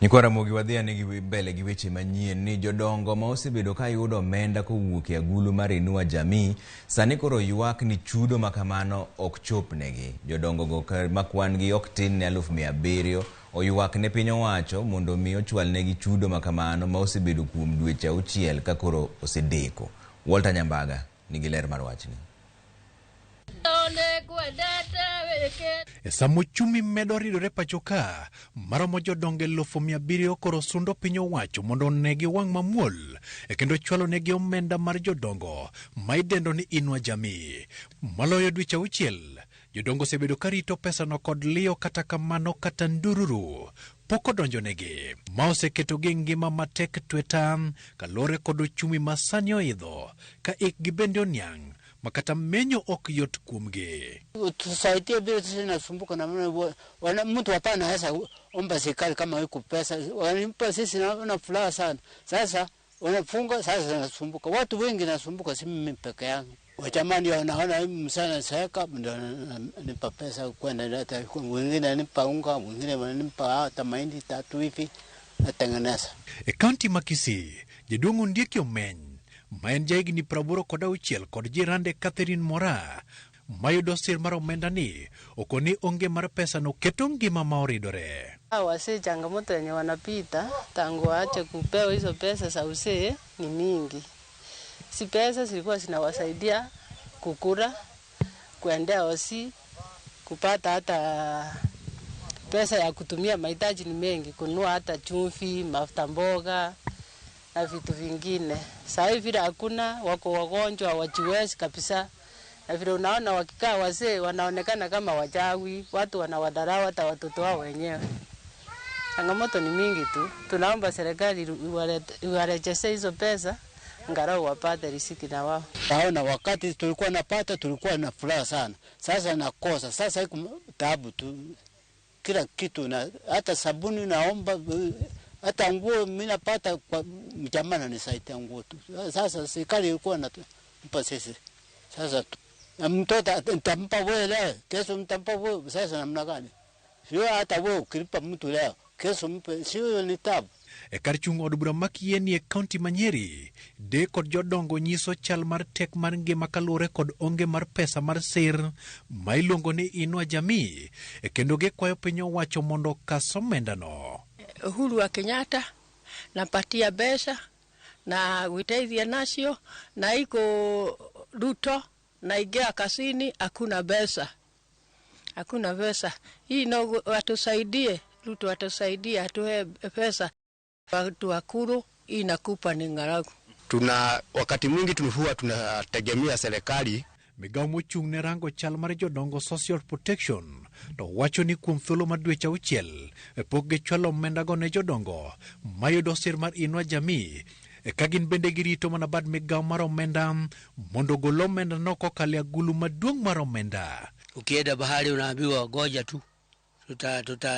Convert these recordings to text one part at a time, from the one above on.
Nyikwa Ramogi wadhi ane gi mbele gi weche manyien ni jodongo ma osebedo ka yudo omenda kowuok e agulu mar Inua Jamii sani koro ywak ni chudo ma kamano ok chopnegi. Jodongo go ma kwan gi ok tin ne 700,000 oywak ne piny owacho mondo mi ochwalnegi chudo ma kamano ma osebedo kuom dweche 6 ka koro osedeko. Walter Nyambaga nigi ler mar wachni. E sama ochumi medo ridore pacho ka, maromo jodongo 700,000 koro sundo piny owacho mondo onegi wang' mamuol e kendo chwalo negi omenda mar jodongo ma idendo ni Inua Jamii. Maloyo dweche 6, jodongo osebedo ka rito pesano kod liyo kata kamano kata ndururu pok odonjonegi, ma oseketogi e ngima matek tweta kaluwore kod ochumi ma sani oidho ka ikgi bende oniang' ma kata menyo ok yot kuomgi. Tusaidie bila sisi nasumbuka na wana mtu hapana anaweza omba serikali kama iko pesa wanampa sisi na furaha sana. Sasa wanafunga sasa nasumbuka. Watu wengi nasumbuka, si mimi peke yangu. Wachamani wanaona msana seka ndio nipa pesa kwenda hata wengine nipa unga, wengine wananipa hata mahindi 3 hivi natengeneza. E kaunti ma Kisii, jaduong' Ondieki Omeny ma en jahigni 86 kod jirande Catherine Mora mayudo sir mar omenda ni okoni onge mar pesa no keto ngima ma oridore. Wazee changamoto yenye wanapita tangu waache kupewa hizo pesa za uzee ni mingi. Si pesa zilikuwa zinawasaidia kukula, kuendea osi, kupata hata pesa ya kutumia mahitaji ni mengi, kununua hata chumvi, mafuta mboga na vitu vingine. Sasa hivi vile hakuna, wako wagonjwa hawajiwezi kabisa. Na vile unaona wakikaa wazee wanaonekana kama wachawi, watu wanawadharau hata watoto wao wenyewe. Changamoto ni mingi tu. Tunaomba serikali iwarejese hizo pesa angalau wapate riziki na wao. Naona wakati tulikuwa napata tulikuwa na furaha sana. Sasa nakosa. Sasa iko taabu tu. Kila kitu na hata sabuni naomba, hata nguo mimi napata kwa mjamaa ananisaidia nguo tu. Sasa serikali ilikuwa inatupa sisi. Sasa na mtoto nitampa wewe leo, kesho nitampa wewe, sasa namna gani? Sio hata wewe ukilipa mtu leo, kesho mpe, sio ni tabu. E kar chung' od bura ma Kieni e kaunti ma Nyeri, de kod jodongo nyiso chal mar tek mar ngima kaluwore kod onge mar pesa mar sir ma iluongo ni Inua Jamii, e kendo gikwayo piny owacho mondo okas omendano. Uhuru wa Kenyatta napatia pesa na gwiteithia nacio na iko Ruto na ingia kasini hakuna pesa. Hakuna pesa. Hii no watusaidie, Ruto atusaidie atoe pesa. Watu wakuru inakupa ni ng'aragu. Tuna wakati mwingi huwa tunategemea serikali. Migawo mochung' ne rango chal mar jodongo Social Protection to wacho ni kuom thuolo mar dweche 6 pok gichwalo omendago ne jodongo mayudo sir mar Inua Jamii, ka gin bende girito mana bad migawo mar omenda mondo ogol omendano kokalo e agulu maduong' mar omenda. Ukienda bahari unaambiwa ngoja tu,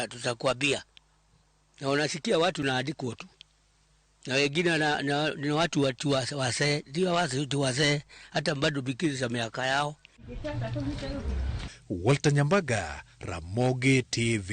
tutakwambia. Na unasikia watu naandikwa tu. Na wengine ni watu wazee, ndio wazee, hata bado bikini za miaka yao. Walter Nyambaga, Ramogi TV.